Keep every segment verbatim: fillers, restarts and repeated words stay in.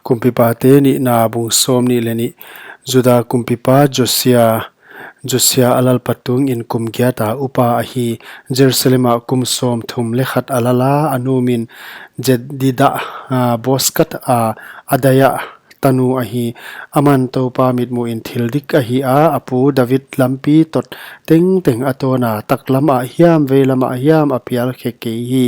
Kumpipate Nihna bung sawmnih leh nih. Juda kumpipa Josia, Josia a lalpa tungin kum giata upa ahi. Jerusalem ah kum sawmthum leh khat a lal a, a nu min Jedida, ah, Bozkat a Adaia tanu ahi. Aman Toupa mitmuhin thil dik a hih a, a pu David lampi tot tengteng a tawn a, taklam ah hiam veilam ah hiam a pial khe kei hi.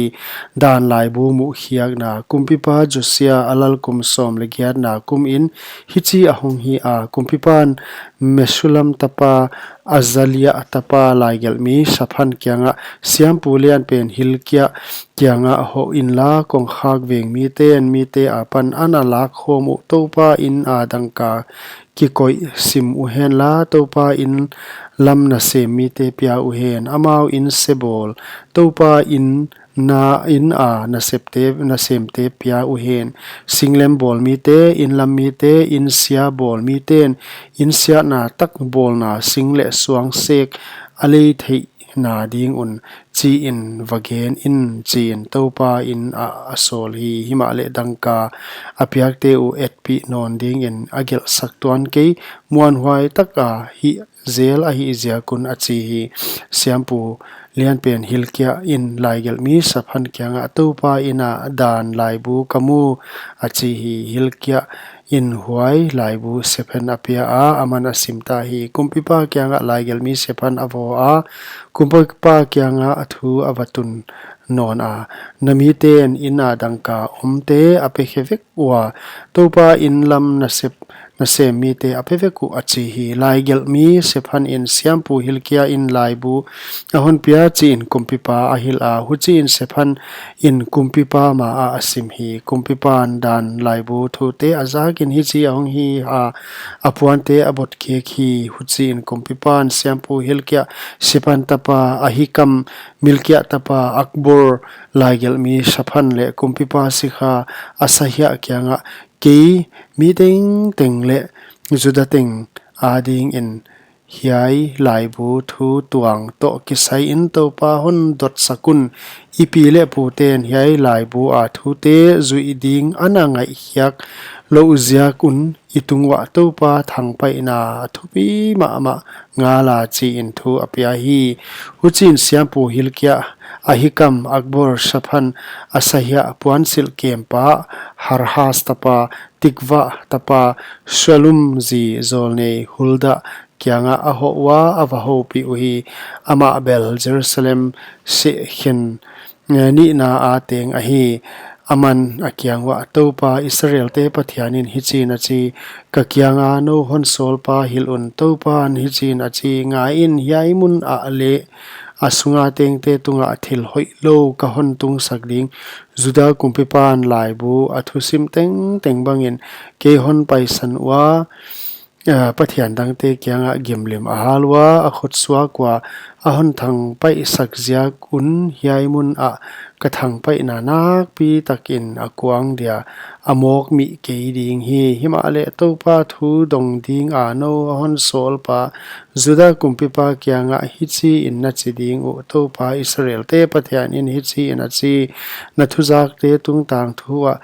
Dan laibu muhkhiakna. Kumpipa Josia a lal kum sawm leh giatna kumin hichi a hong hi a. Kumpipan Mesullam tapa, Azaliah tapa, laigelhmi Saphan kiangah, siampu lianpen Hilkia kiangah hoh inla, kongkhak veng miten mite apan a na lak khawm uh Toupa in a dangka kikoih sim uhenla, Toupa in lam nasem mite pia uhen. Amau in se bawl, Toupa in na in a nasepte, nasemte pia uhen. Singlem bawl mite, inlam mite, insia bawl miten insiatna tak bawlna sing leh suang sek a lei theihna ding un, chiin va gen in, chiin Toupa in a, a sawl hi. Himahleh dangka a piakte uh etpih nawn dingin a gelhsak tuan kei, muanhuai taka hih zel ahih ziak un, a chi hi. Siampu lianpen Hilkia in laigelhmi Saphan kiangah, Toupa in a dan laibu ka mu, a chi hi. Hilkia in huai laibu Sephan a pia a, aman a sim ta hi. Kumpipa kiangah laigelhmi Sephan a va hoh a, kumpipa kiangah a thu a va tun nawn a, na miten in a dangka omte a pe khe vek ua, Toupa in lam nasep, nasem mite a pe vek uh, a chi hi. Laigelhmi Sephan in siampu Hilkia in laibu a hon pia, chiin kumpipa a hilh a. Huchiin Sephan in kumpipa ma ah a sim hi. Kumpipan dan laibu thute a zakin hichi a hong hi a, a puante a botkik hi. Huchiin kumpipan siampu Hilkia, Sephan tapa Ahikam, Hilkia tapa Akbor, laigelhmi Saphan leh kumpipa sikha Asahia kiangah, kei mi tengteng leh Juda teng adingin hiai laibu thu tuang toh kisai in Toupa hon dotsak un. I pi leh puten hiai laibu a thute zuih ding a na ngaihkhiak louh ziak un, i tung uah Toupa thangpaihna a thupi mahmah ngal a, chiin thu a pia hi. Huchiin siampu Hilkia, Ahikam, Akbor, Saphan, Asahia, puansilh kempa, Harhas tapa, Tikva tapa, Shallum zi zawlnei Hulda kiangah a hoh ua, a va houpih uhi. Amah bel Jerusalem sehkhen nihna a teng ahi. Aman a kiang uah, Toupa Israelte Pathian in hichiin a chi, ka kianga nou hon sawlpa hilh un. Toupan hichiin a chi, ngaiin, hiai mun ah leh a sunga tengte tungah thil hoihlou ka hon tungsak ding. Juda kumpipan laibu a thusim tengteng bangin kei hon paisan ua, ah, pathian dangte kiangah gimlim a hal ua, a khutsuak ua a hon thangpaihsak ziak un, hiai mun ah ka thangpaihna nakpi takin a kuang dia, a mawk mih kei ding hi. Himahleh Toupa thu dong dinga nou a hon sawlpa Juda kumpipa kiangah hichiin na chi ding uh, Toupa Israelte Pathian in hichiin a chi, na thuzakte tungtang thu ah,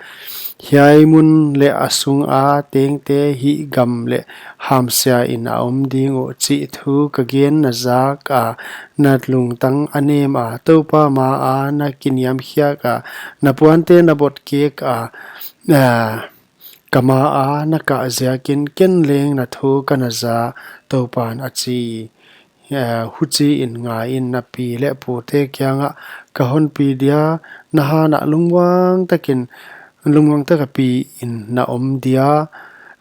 hiai mun leh a sunga tengte hihgam leh hamsiain a om ding uh chih thu ka gen na zak a, na lungtang a nem a, Toupa maa na kiniamkhiak a, na puante na botkik a, ah, ka maa na kah ziakin ken leng na thu ka na za, Toupan a chi. Eh, huchiin ngaiin, na pi leh pute kiangah ka hon pi dia, na hanah lungmuang takin, lungmuang taka piin na om dia,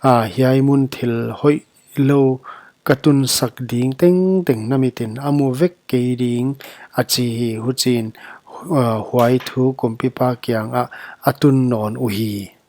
ah, hiai mun thil hoihlou ka tunsak ding tengteng na mitin a mu vek kei ding, a chi hi. Huchiin, ah, huai thu kumpipa kiangah a tun nawn uhi.